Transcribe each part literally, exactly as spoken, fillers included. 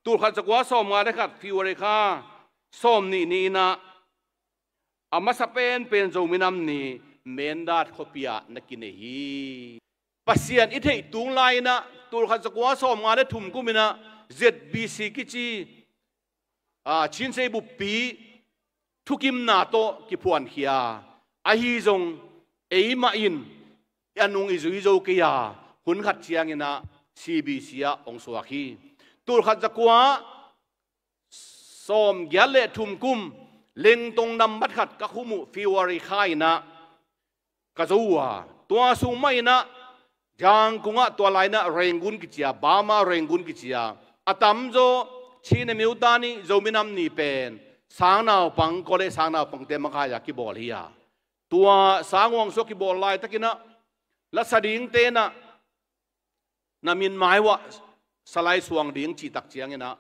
Tulkhat zakua sawmnga le khat February kha sawmnih ni-in ah a masa penpen Zo minam ni Mindat khuapi ah na kinei hi. Pasian i theih tung lai-in ah tulkhat zakua sawmnga le thum kum in ah Z B C kici, a, Chinsei buppi thukimna tawh kiphuankhia. Ahi zong eimah in a nung i zui zo kei a, hun khat ciangin ah C B C ah hong suak hi. Tulkhat zakua sawmgiat le thum kum Lengtong nambat khat ka khum uh February kha in ah ka zo uh a, tua sung mah in ah Zangkung ah, tua lai-in ah Rangoon kici a, Burma Rangoon kici a, a tamzaw Chin National Day ni, Zo minam ni pen sangnaupang, college sangnaupangte makaih a kibawl hi a, tua sanggam sung a kibawl laitakin ah lasa dingte in ah na min mai uah salai suang ding cih tak ciangin ah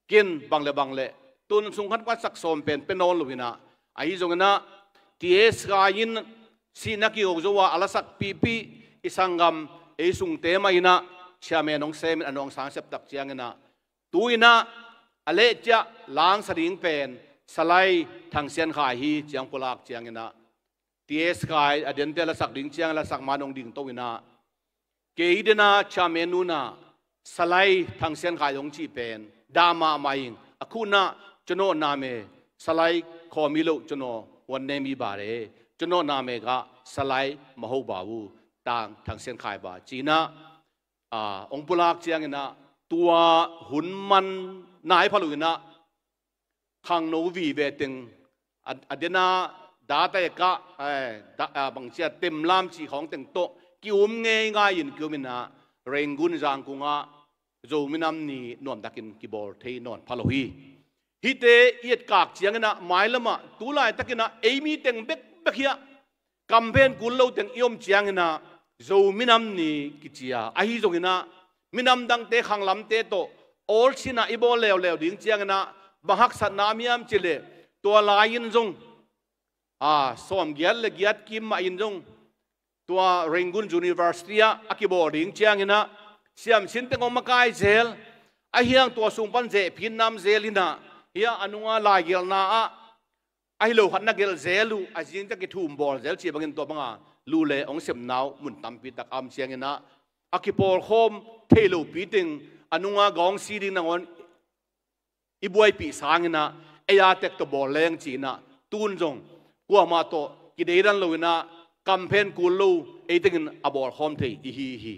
ken bang le bang le tun sung khat khat sak sawm pen pia nawn lo-in ah, ahi zongin ah T S Khai in sihna kiko zo a, a lasak pihpih i sanggam ei sungte mah in ah chairman hong semin a nuang sang sep tak ciangin ah tu-in ah a leh ciah langsa ding pen Salai Thang Sian Khai hi ci-in pulak ciangin ah T S Khai a dente lasak ding ciang lasak man hong dingto-in ah kei den a chairman nu in ah Salai Thang Sian Khai hong cih pen dah mahmah ing, a khut in ah ကျွန်တော်နာမည် Salai Khaw Milo, ကျွန်တော် ဝန်ထမ်းမင်းပါလေ, ကျွန်တော်နာမည်က Salai Mahoba ဘူး, Thang Thang Sian Khai ပါ ci-in ah, a, hong pulak ciangin ah tua hun man nai pha lo-in ah khangno vive teng a, a den a data ka, eh, da, a, bangci a temlam cih khawng teng tawh ki-um ngeingai-in ki-um in ah Rangoon Zangkung ah Zo minam ni nuamtakin kibawl thei nawn pha lo hi. Hihte i etkak ciangin ah mailam ah tu laitakin ah ei mi teng bekbek hi a, kamphen kul lo teng i om ciangin ah Zo minam ni kici a, ahi zongin ah minam dangte khanglamte tawh awlsin ah i bawl leuleu ding ciangin ah bang haksatna om hiam cih leh tua lai-in zong, a, sawmgiat le giat kim mah in zong tua Rangoon University ah a kibawl ding ciangin ah siamsin teng hong makai zel, ahi hang tua sung pan zehphin nam zel in ah, hi a, a nung a laigelhna ah ahi lo khat na gelh zel uh, a zing ciang kithum bawl zel cih bangin tua bang a lu le hong sepna uh mun tampi tak a om ciangin ah a kipawlkhawm thei lopi teng a nung a gawng si ding nangawn i buaipih sangin ah ei a tek tawh bawl leng ci-in ah tun zong kuamah tawh kideidan lo-in ah kamphen kul lo ei tengin a bawlkhawm thei i hi hi.